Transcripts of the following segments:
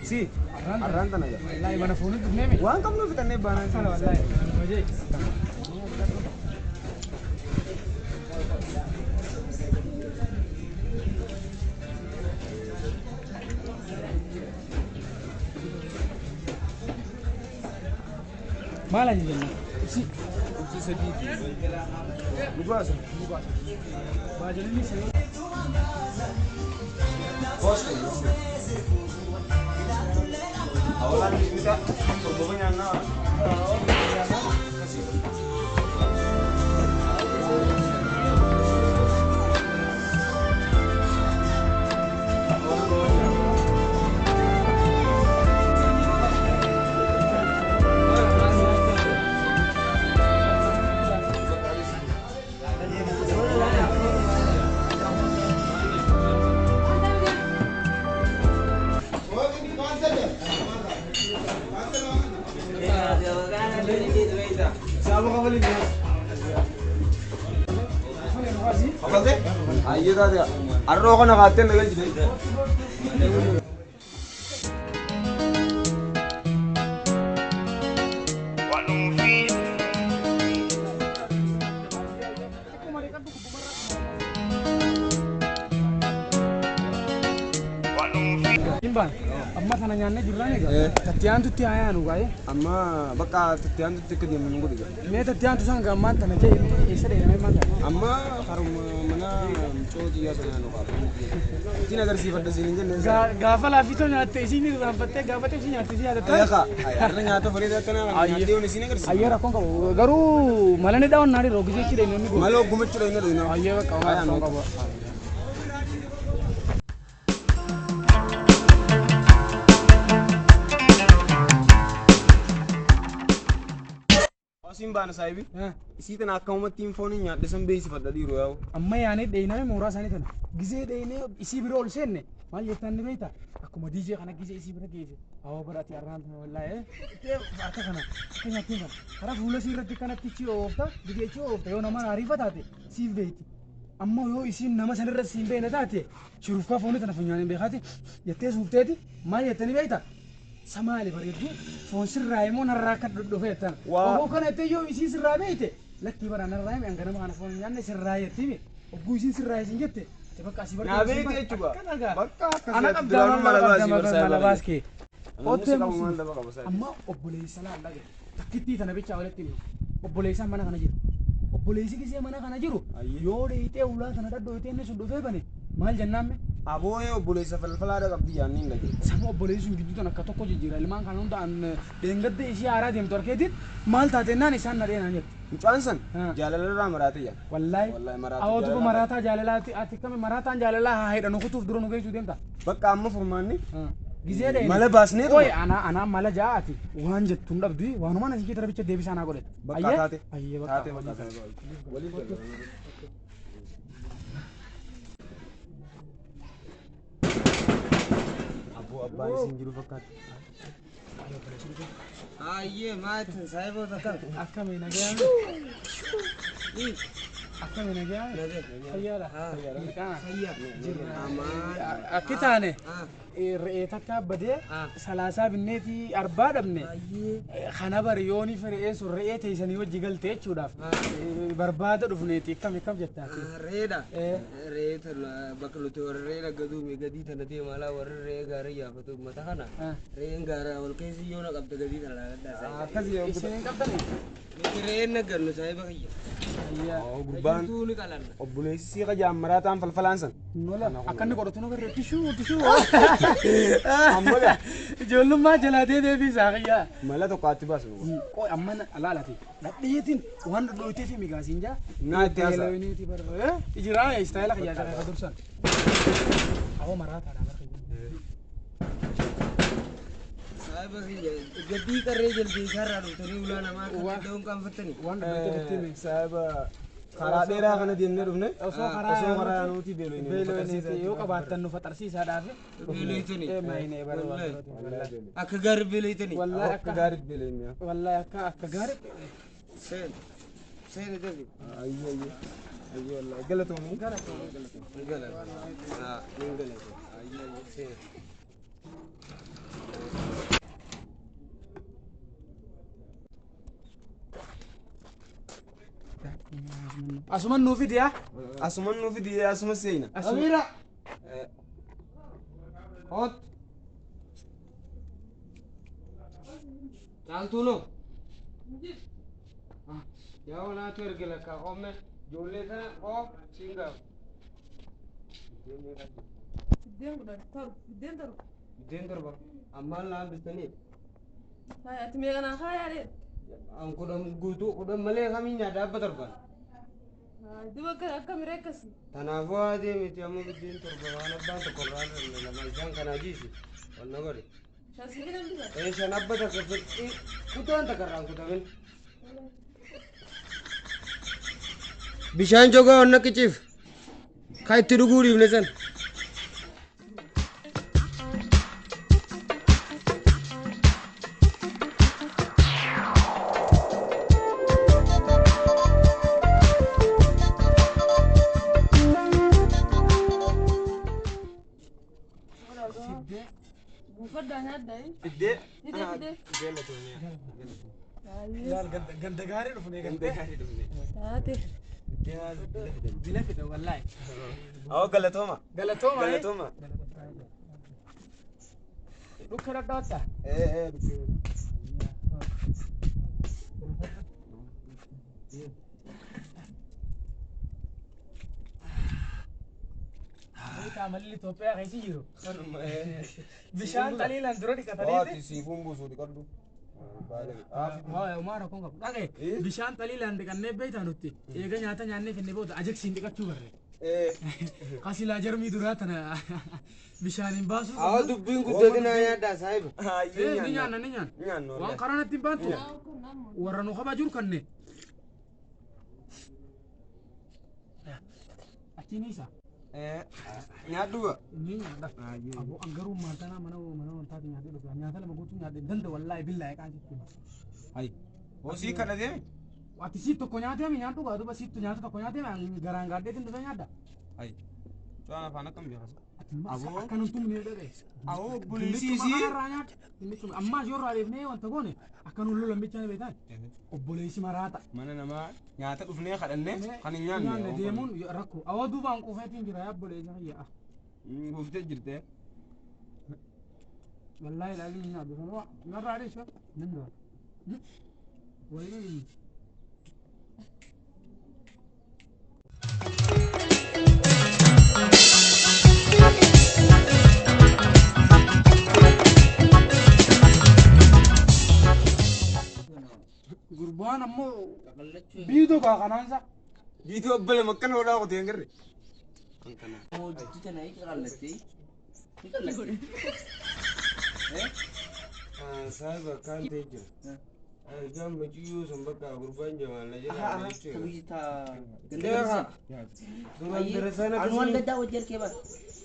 Si. Arraan tana jaa. Wallaahi mana foonii dhufneemi. Waan qabnu fixannee baanaan. Kana wallaahi. Hojii. Maal ajajanna? Ibsi. Ibsi sadiiti. Nu baasa. Baajalinni siree. Koste. Awalan bisa torba nyaannaa. Ayyee taate harroo kana kaattee na galchite. Himbaan amma kana nyaannee jirraan egaa tattiyaantutti haa yaanu gaa'ee. Amma bakka tattiyaantutti akka deemnu nu godhe. Mee tattiyaantu san gammaan tana jee eessa dheeramee maal ta'a? Amma haruma mana mucoo xiyyaa sana nu qaba. Ittiin agarsiifadha siin hin jenne. Gaafa laaffitoo nyaatte isiin irraanfattee gaafa xibsii nyaatte isii yaadatta. Eegaa har'a nyaata bareedaa akkanaa kana nyaattee yoon isiin agarsiisa. Ayyee rakkoon qabu garuu mala ni dhawan naadhi roogisee jechuudha inni godhu. Mala oggumachuudha inni dhuyina. Ayyee bakka waan rakkoon qabu. Asiin baana saahibi. Isii tana akkamumatti hin foon hin nyaadhe san beeksifadha dhiiroo yaa'u. Amma yaanee dheeyiname mooraa isaanii tana gisee dheeyinee isii bira ol seenne maal jettan ni beekta akkuma DJ kana gisee isii bira geesse awwa bara ati arraan tana wallaahi akka kana akka nyaattiin kana karaa fuula isii irratti kanatti chi oofta gisee chi oofta yoo nama ariifa taate siif beekti amma yoo isiin nama sanirra siin beekne taate shurufkaa foonii tana funyaaniin beekaati jettee suufteeti maal jettanii beekta samaali bareedduu foon sirraa immoo narraa akka dhodhofee jettan. Obbo kana jettee yoo isiin sirraa beekte lakkii bara narraa himi hanganama kana foon hin nyaanne sirraa jetti himi ogguu isiin sirraa isin jette ati bakka asii Naa beekte jechuudha. Bakka akkasii Ana ati qabdaa duraanuu mala baasii barsaa mala baaskee. Ottee maal daba qaba saahibi. Amma obboleessa laallaa jedhe takkittii tana bichaa walitti himnu obboleessaan mana kana jiru. Obboleessi gisee mana kana jiru yoo dheeyxee ulaa tana dhadhooytee inni sun dhufee bane maal jennaan mee? Abooyee obboleessa falfalaadha qabdi yaanni hin dhagee. Sama obboleessi sun gidduu tan akka tokko jijjiira ilmaan kana hunda an dheengadde ishee haaraa deemtu harkeetiin maal taatennaan isaan na dheenaan jette. Mucaan san jaalalarraa maraate yaa. Wallaahi. Wallaahi maraate. Awwa duba maraataa jaalalaati ati kami maraataan jaalalaa haa hidhanu kutuuf dura nu geessuu deemta. Bakka amma furmaanni Gisee dheene. Mala baasnee Qoy ana ana mala ja'aati waan jettu hin dhabdu waanuma na sikkii tarabicha deebisaa naa godhete. Bakka taate. Ayyee bakka. Taate bakka. Waliif galu. Abboo abbaan isin jiru fakkaata. Ayyee maatiin saayiboota kam? Akkami nagayaan? Akkami nagayaan? Fayyaadha. Fayyaa. Akki taane re'ee takka badee salaasaa binneetii arbaa dhabne kana bari yooniif re'een sun re'ee teessanii wajji galte jechuudhaaf barbaada dhufneeti akkam akkam jettaati. Re'eedha. Re'ee tana bakka nuti warra re'ee naggaduu gadii tana deema alaa warri re'ee gaarii yaafatu uummata kana. Re'een gaaraa ol keessi yoo na qabde gadii tana laaladhaa. Akkasii Isin hin qabdanii? Nuti re'een naggannu saayiba kiyya. Gurbaan Tuu ni qalanna. obboleessi siiqa jaammaraa ta'an falfalaan san. Nola akka inni godhatu nu garree tishuu tishuu. Amma gaa Ijoollummaa jalaa deebii isaa kiyyaa. mala tokko atti baasnu. Qoy amma alaalati dhadheetiin waan dhadhooytee fi migaasiin jaa. Naa itti haasa'a. Beelawiniiti barra. Ijiraa istaayila kiyyaa jala dursan. Awwa maraataadha barra. Saayiba kiyya gadii qarree jaldeessaarraa dhuftanii ulaa namaa akka dhadha'uun qaanfattanii. Waan dhadhooytee fittee mee. Saahiba karaa dheeraa kana deemnee dhufne Osoo osoo karaa nuti beelooyne beelooyneeti yoo qabaattan nu faxarsiisaadhaaf. Beelooytanii. Maayinee bara waan. Akka gaarii beelooytanii. Wallaahi akka akka gaariitti beelooyne. wallaahi akka akka gaarii. Seen. Seen dafi. Ayyee ayyee ayyee wallaahi galatoomii. Galatoomii. Galatoomii. Galatoomii. Seen. Asuman nuu fidi yaa. Asuman nuu fidi asuma seena. Amira. Hot. Caaltuu noo. Yaa walaatu erge lakkaa qomme ijoollee tana qoo siin gaafa. Biddeen 10 torba biddeen torba. Biddeen torba ammaan laan bistanii Ati meeqa naa kaayaa an 10 guutuu 10 malee kamiin nyaadha abba torban. Duba akka akka miree akkasii. Kanaafuu haatee miti amma biddeen torba waan abbaan tokko irraa hin lama isaan kanaa jiisi wanna godhe. Shan si fidan bisa. Ee shan abba takka fixii kutaan takka irraan kutamin. Bishaan jogaa wanna qiciif ka itti dhuguu dhiifne san. Buufadhaa nyaadhaa. Biddee. Fidee fidee. Laal ganda gaarii dhufne Ganda gaarii dhufne. Taate. Bila fida wallaahi. Awwa galatooma. Galatooma. Galatooma. Dhukkee dhadhaata. Ee ee biddee. Amalli Itoophiyaa keessa jiru. Bishaan xaliilaan dura dhiqataniiti. Waati siifuun buusuu dhiqadhu. Haa homaa rakkoon qabu. Dhaqee bishaan xaliilaan dhiqannee beektaa nutti. Eega nyaata nyaannee finne booda ajaksiin dhiqachuu barre. Kasilaa jarmii duraa tana bishaaniin baasuu. Awwa dubbiin guddatinaa nyaadhaa saahiba. Ee ni nyaanna ni nyaanna. Nyaanna Waan karaa natti hin baantu. Warra nu kabajuu kanne. Achiin isa. Nyaadhu ba. Ni nyaadha. Aboo an garuu maantanaa mana mana wantaati nyaatee dhufe. Nyaata lama guutuu nyaadhe danda wallaahi billaahi qaan jechuudha. Hayi. Hosii kana deemi. Ati siit tokko nyaatee mi nyaadhu gaa duba siittu nyaata tokko nyaatee mi garaan gaadheetiin dhufe nyaadha. Hayi. Cuwaan afaan akkam beekas. Aboo akka nun tumne dhaqe. Awoo obboleessi isii. Ammaas yoo irraa deefnee wanta goone akka nun lolan bichaa ni beektan. Obboleessi maraata. Mana namaa nyaata dhufnee kadhannee kan hin Nyaanne nyaanne. deemuun rakkoo. Awoo duubaan quufeetiin jira yaa obboleessa kiyya. Guuftee jirte. Wallaahi ilaalii ni nyaadhu. Sanuma narraa dhiisa. Nan jira. Wayii. Gurbaan ammoo biidoo kaa kanaansa. Biituu obbole makkana hodhaa qotee hin garre. Hojii tana ni qallattee. Ni qallattee. Saahiba akkaan ta'e jira. Argaan maciyyoo sun bakka gurbaan jamaal na jedha jechuudha. Ganda Duraan darasaan Anu waan akkasii gaddaa hojii harkee baas.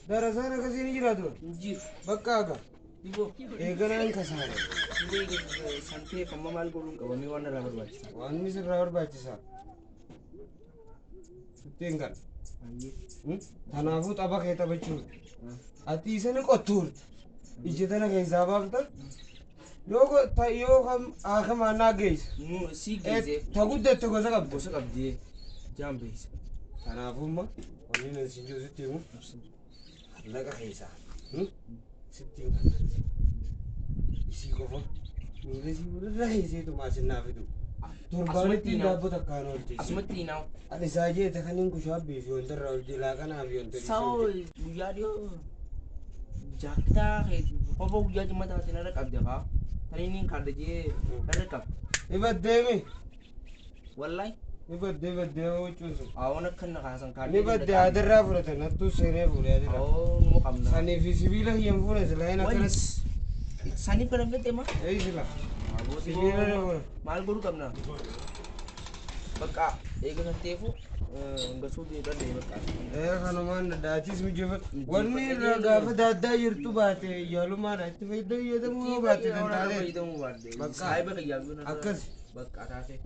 darasaan akkasii ni jiraatu. Hin jiru. Bakka aga Diboo. eeganaan kasaara. Hundee santee kan maal godhuun qabamee waan irraa barbaachisa. Waan inni sirraa barbaachisaa. Sittiin kana. Kanaafuu tapha kee taphachuun. Ati isa ni qottuurta. Ija tana keessaa baafta. Yoo yoo kam akamaa naa geessa. Nu si geesse Ta guddatte gosa qabda. gosa qabdee jaan beeysa. Kanaafuu immoo wanni nan siin jiru sitti himu laqa keessaa sittiin kana. Isii qofa miila isii walirra keesseetu maasinnaa fidu. Torbaanitti daabboo takkaan oolche. Asumatti hinaawu. Ani isaa jeete kaniin kushaabbii fi wanta irraa oolche laaqanaa fi wanta Sa'oo guyyaa dhiyoo jaaktaa qofa guyyaa jimma taate narra qabde kaa. Tani inni kaadda jee narra qabde. Ibaddeemi. Wallahi Ibadde ibaddee huccuun sun. awwan akka na kaasan kaadda. Ni badde adarraa fudhatan hattuu seenee fuudhee adarraa. Awoo numa qabna. Sanii fi sibiila hiyyan fuudhan silaa hin akkanas. Saniif kana fedhe ma? Ee sila. Sibiila ni fuudhan. Maal godhuu qabna? Bakka eega kan ta'eefu gasuu danda'e bakka. Ee kanumaan daachis mijeeffatu. Wanni irraa gaafa daaddaa jirtu baate yaalumaadha itti fayyadamuu yoo baatte danda'ee. Fayyadamuu baadde. Bakka. Saayiba kiyyaaf yoo Akkas. Bakka taatee.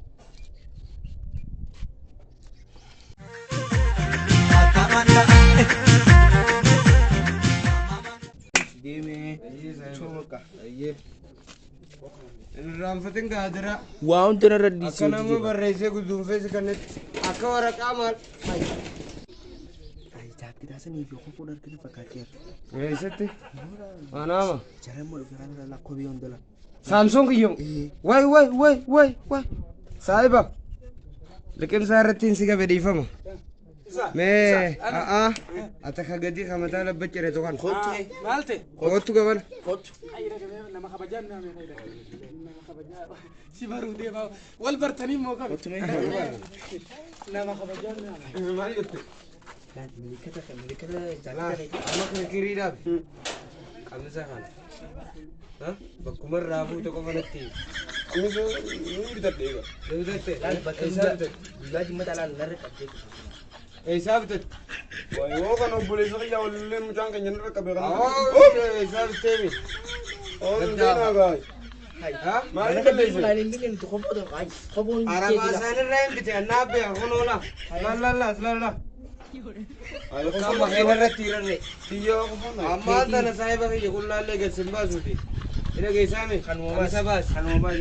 Deemee. Choo bakka. Ayyee. Irraanfatin gaadira. Waa hundi narra dhiisee Akka nama barreessee guduunfees kanatti akka waraqaa maal. Jaakkitaa sanii fi kofoon harkina fakkaateera. Eessatti? Anaama. Jarammoo dhufe kana irraa kophee hunda. Saamsoon kiyyoom. Way way way way way. Saahiba. Liqimsaa irratti hin si gabe dhiifama. Mee a'aa ata ka gadi ka mataa labba cire tokkan. Maal ta'e? Kootu gaban. Kootu. Nama kabajaa nama kabajaa si baruu deemaa wal bartanii immoo qabe. Nama kabajaa Maal jette? Milikata milikata jaakkitaa. Amma kirkirii dhaabe. Qamisa kana. Bakkuma irraa fuute qofa natti. Qamisa ni bitadhe egaa. Ni bitatte? Bakka Eessaa bitatte? guyyaa jimmata laal narra qabdee. Eessaa bitatte? Yoo kan obboleessa kiyyaa walillee mucaan keenya nurra qabe kana. Eessaa bitteemi? Oo hin gaay. Maal balleesse? Arabaa isaanirraa hin bite annaa beeka kun oola. Lallalla lalla. Amma keenya irratti hirarre. Tiyyoo qofoon. Ammaan tana saahiba kiyya qullaallee gad sin baasuuti. Ina geessaame? Kanuma baas. Kanuma baas.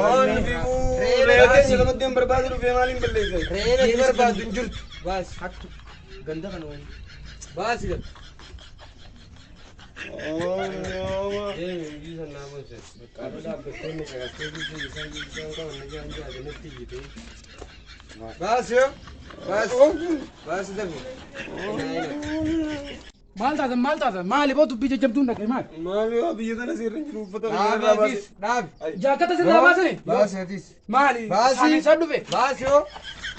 Oon bifuu re'ee keenya lamatti hin barbaadu dhufee maaliin balleesse? Re'een ati barbaadu hin jirtu. Baas. Hattu. Ganda kana wayii. Baasi gad. Deemi hojii san naa boonse. Qaama dhaabbattoonni sagaltee biisee isaan isaan qaban na jaan jaatanitti iyyite. Baasi yoo. Baasi. Baasi dafi. Maal taatan maal taatan maali boo dubbii jajjabduun dhaqee maali? Maali yoo biyya tana seerri hin jiru uffata Dhaabi irraa atis. baase. Dhaabi. Jaakkata sirraa baasanii? Baasi atis. Maali? Baasi. Saamessaa dhufe? Baasi yoo.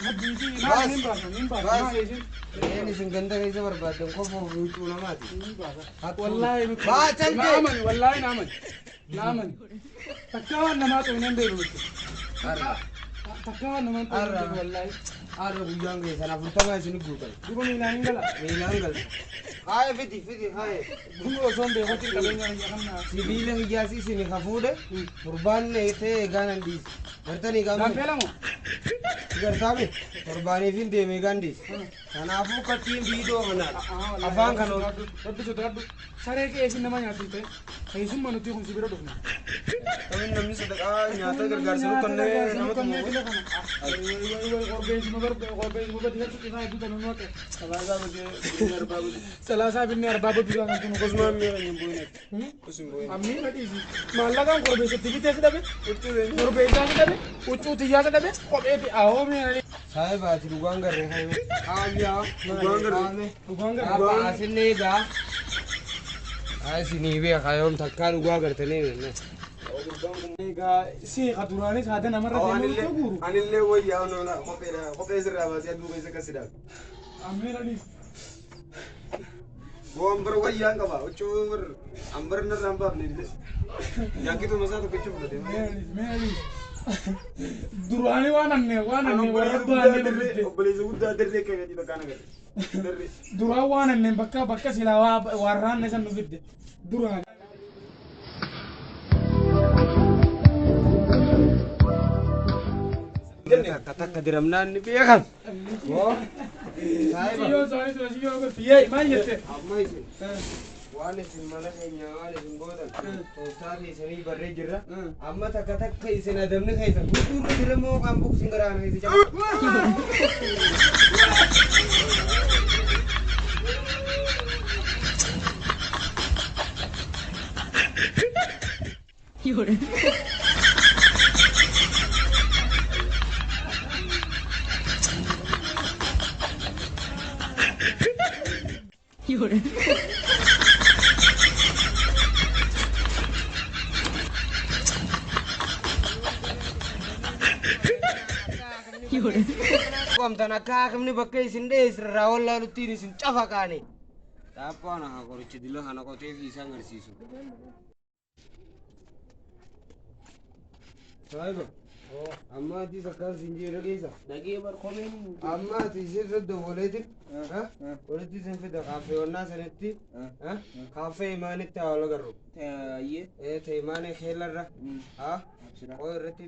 Maali hin baasa hin baasa maali isin? Re'een isin ganda keessa barbaaddan kofoo fi huccuu namaati. Wallaahi nuti. Baachan Na amani wallaahi na amani. Na amani. Takka waan namaa ta'u hin beeku nuti. Takka waan namaa ta'u hin beeku wallaahi. Har'a guyyaan keessan 40 isin guutan. Duba miilaan hin gala. Miilaan gala. Haaya fidi fidi haaya. Duba osoo hin beekutti qabeenya kanaa. Sibiila hiyyaas isin ka fuudhe torbaan ta'e eegaan an dhiise. Gartanii qaamni. Gaanfee lamu. Gartaame torbaaniif hin deeme eegaan dhiise. Kanaafuu kattiin biidoo kanaan afaan kana ol. Rabbi sodaadhu. Saree qe'eessin nama nyaatti ta'e keessummaa nuti kun si bira dhufna. Kamiin namni sadaqaa nyaata gargaarsa nu kennee nama tumu. Salaasaa binnee arbaa baduu kan tunu. Osuma mi'a kan hin bu'in. Osuma bu'in. Amni madhiisi. Maallaqaan korbeessatti bitee si dhabe. Korbeessaa si dhabe. Huccuu xiyyaa si dhabe. Kophee fi ahoo mi'a. Saahiba ati dhugaan garree haime. Haayyaa. Dhugaan garree. Dhugaan garree. Abba asinne egaa. Haa isinii beekaa yoom takkaa dhugaa gartanii jenne. Egaa si ka duraanis haada namarra deemee huccuu guuru. Anillee wayyaa noona kopheedha kophee sirraa baasee aduu keessa kasi dhaabe. Amni madhiisi. Waan bara wayyaan qaba huccuu bar an bara narraa hin baafne illee. Jaakkituma isaa tokkicha fudhate. Duraanii waan anne waan anne warra baanee dhufte. Obboleessa guddaa dirree akka gadi bakka agarre. Dirree. Duraan waan anne bakka bakka silaa warraan san nu fidde. Duraan. Takka takka diramnaan ni beekan. Siyyoo isaanii tura siyyoo agartu. Yee maal jette? Amma isin waan isin mana keenya waan isin gootan tooftaa keessanii barree jirra. Amma takka takka isin adamni keessan huccuurra diramoo kan buksin garaan keessa jaba. Qomtan akka haakimni bakka isin dheessirraa wallaaluttiin isin cafa qaane. Xaaphaan haa qoricha dila kana qotee fi isaan agarsiisu. Saahiba. Amma ati sakkaan siin jedhu dhageessa. Dhagee bar kopheen. Amma ati isin doddoboleetin walitti isin fida kaaffeewwannaa sanitti kaaffee imaanitti haa wal agarru. Taayyee. Ee imaanii keellarra. Haa. Qoo irratti.